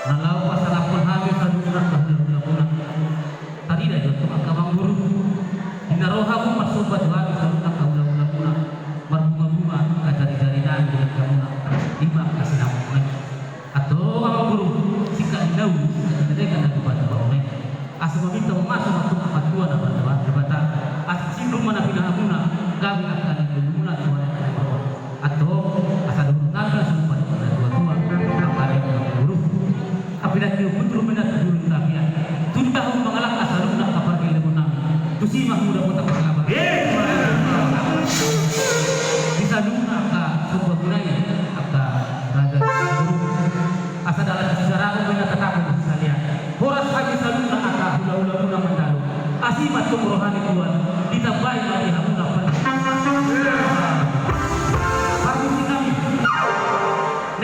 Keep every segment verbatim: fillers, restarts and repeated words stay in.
Na laho pasangaphon hami saluhutna angka hulahulamuna. Tarida jo tu angka amangboru. Di na ro hamu marsomba tu hami saluhutna angka hulahulamuna. Marbungabunga angka jarijari nami di angka muna. Ima angka sinamotmuna i. Antong amangboru, singkat ni na uli, singkat ni na denggan na tupa-tupa muna i. Asa maminta mamasu ma tu angka tua na martua Debata. Asa singkop ma na pinahanmuna, gabe angka na niluluhuna tu ari na ro. Antong, asa dohonon nami ma songon padohan ni na tua-tua, angka na niluluhuna. Hape na tiop putru mena tu julu ni tapian. Tunta hamu mangalangka saluhutna angka pargellengon nami. Tusi ma hamu dapotan pangalaman. Di saluhutna angka sombamuna i, angka raja ni guru. Asa dalan sisarahon mena tatap di sisalean. Horas hami saluhutna angka hulahulamuna mandalo. Asi ma tong roha ni Tuhan, ditambai ma di hamuna par-, parmusik nami.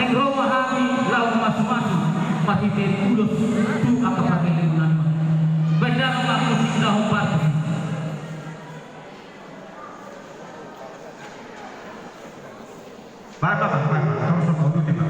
Naeng ro ma hami laho mamasu-masu, marhite ulos tu angka pargellengon nami. Baen damang ma musik na hombar tusi. Baen ma, baen ma, baen ma. Tong so mauduti ma.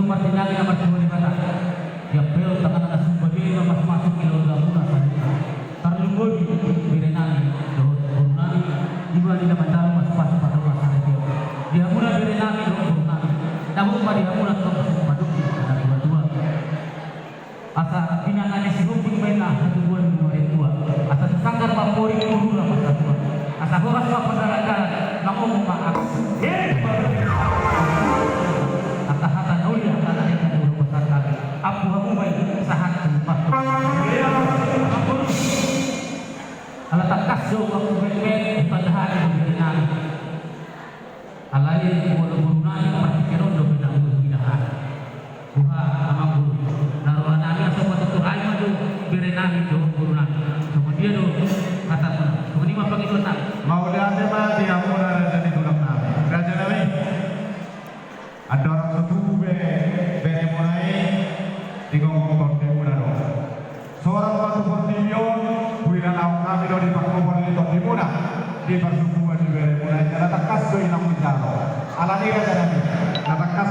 Martinangi na martua Debata. Ia pelo tangan na sumba dia ma masuk-masuk ilo damuna sadika. Tarlumobi bere nami dohot boru nami. Iba ni na manjalo masuk-masuk pada rumah sana dia. Di hamuna bere nami dohot boru nami. Namun ma di hamuna tong masuk paduk na tua-tua. Asa pinangan ni si Hombing ma i na hatubuan ni nuaeng tua. Asa sanggar ma pori ni murura masa tua. Asa horas ma padalan-dalan mangomong ma angka. Angka hata na uli angka na denggan di rumah sanggar. Ampu hamu ma i sahat tu pasto. Ala tangkas do angka humetmet tanda hami di bere nami. Alai molo boru nami partingkian on dope na uli hinahan. Buha amang boru. Na roha nami asa patutur ai ma jo bere nami jo boru nami. Songon dia do hata muna. Songon i ma pangidoan nami. Mauliate ma di hamuna raja ni tulang nami. Raja nami. Andorang so tubu be bere muna i, di gonggong tondi muna do. Sorang ma tu portibi on, huilalaon hami do di pangkobor ni tondi muna, di parsubuan ni bere muna i, na tangkas do i na manjalo. Alani raja nami, na tangkas